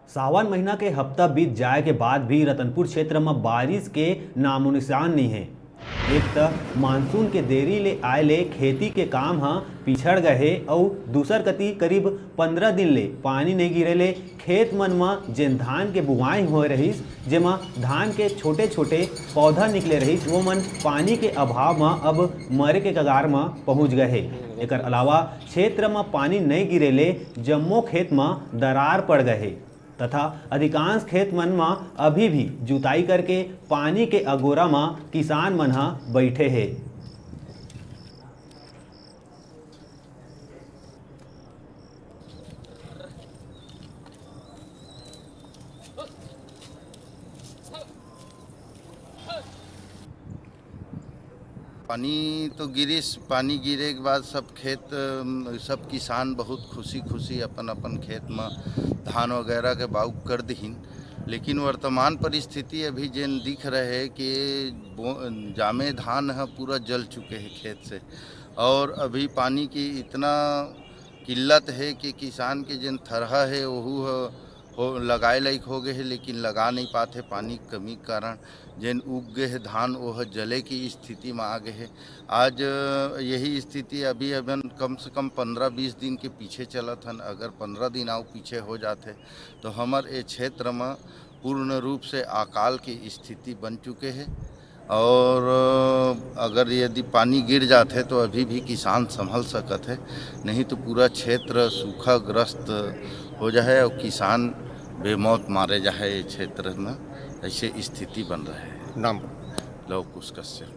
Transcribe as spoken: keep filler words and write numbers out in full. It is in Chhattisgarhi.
सावन महीना के हफ्ता बीत जाए के बाद भी रतनपुर क्षेत्र म बारिश के नामोनिशान नइ हे। एक त मानसून के देरी ले आए ले खेती के काम ह पिछड़ गए हे, अउ दूसर कती करीब पंद्रह दिन ले पानी नइ गिरे ले खेत मन म जेन धान के बुआई होए रहिस, जेमा धान के छोटे-छोटे पौधा निकले रहिस, वो मन पानी के अभाव म अब मरे के कगार म पहुंच गए हे। एकर अलावा क्षेत्र म पानी नइ गिरे ले जम्मो खेत म दरार पड़ गए हे तथा अधिकांश खेत मन म अभी भी जुताई करके पानी के अगोरा म किसान मन ह बइठे हे। पानी तो गिरिस, पानी गिरे के बाद सब खेत, अम, सब किसान बहुत खुशी खुशी अपन अपन खेत म धान वगैरह के बाउग कर दिहिन। लेकिन वर्तमान परिस्थिति अभी जेन दिख रहे कि बो-, जामे धान ह पूरा जल चुके हे खेत से, और अभी पानी की इतना किल्लत हे कि किसान के जेन थरहा हे, ओहू ह हो, लगाए लायक हो गए हे, लेकिन लगा नहीं पात हे पानी के कमी के कारण। जेन उग गए हे धान, वो ह जले की स्थिति में आ गए हे। आज, अ, यही स्थिति अभी अबन कम से कम पंद्रह बीस दिन के पीछे चलत हन। अगर पंद्रह दिन आउ पीछे हो जात हे, तो हमर ए क्षेत्र में पूर्ण रूप से अकाल की स्थिति बन चुके हे। और, अ, अगर यदि पानी गिर जात हे, तो अभी भी किसान संभल सकत हे, नहीं तो पूरा क्षेत्र सूखाग्रस्त हो जाए और किसान बेमौत मारे जाए। ये क्षेत्र में ऐसे स्थिति बन रहे हे। नाम? लव कुश कश्यप।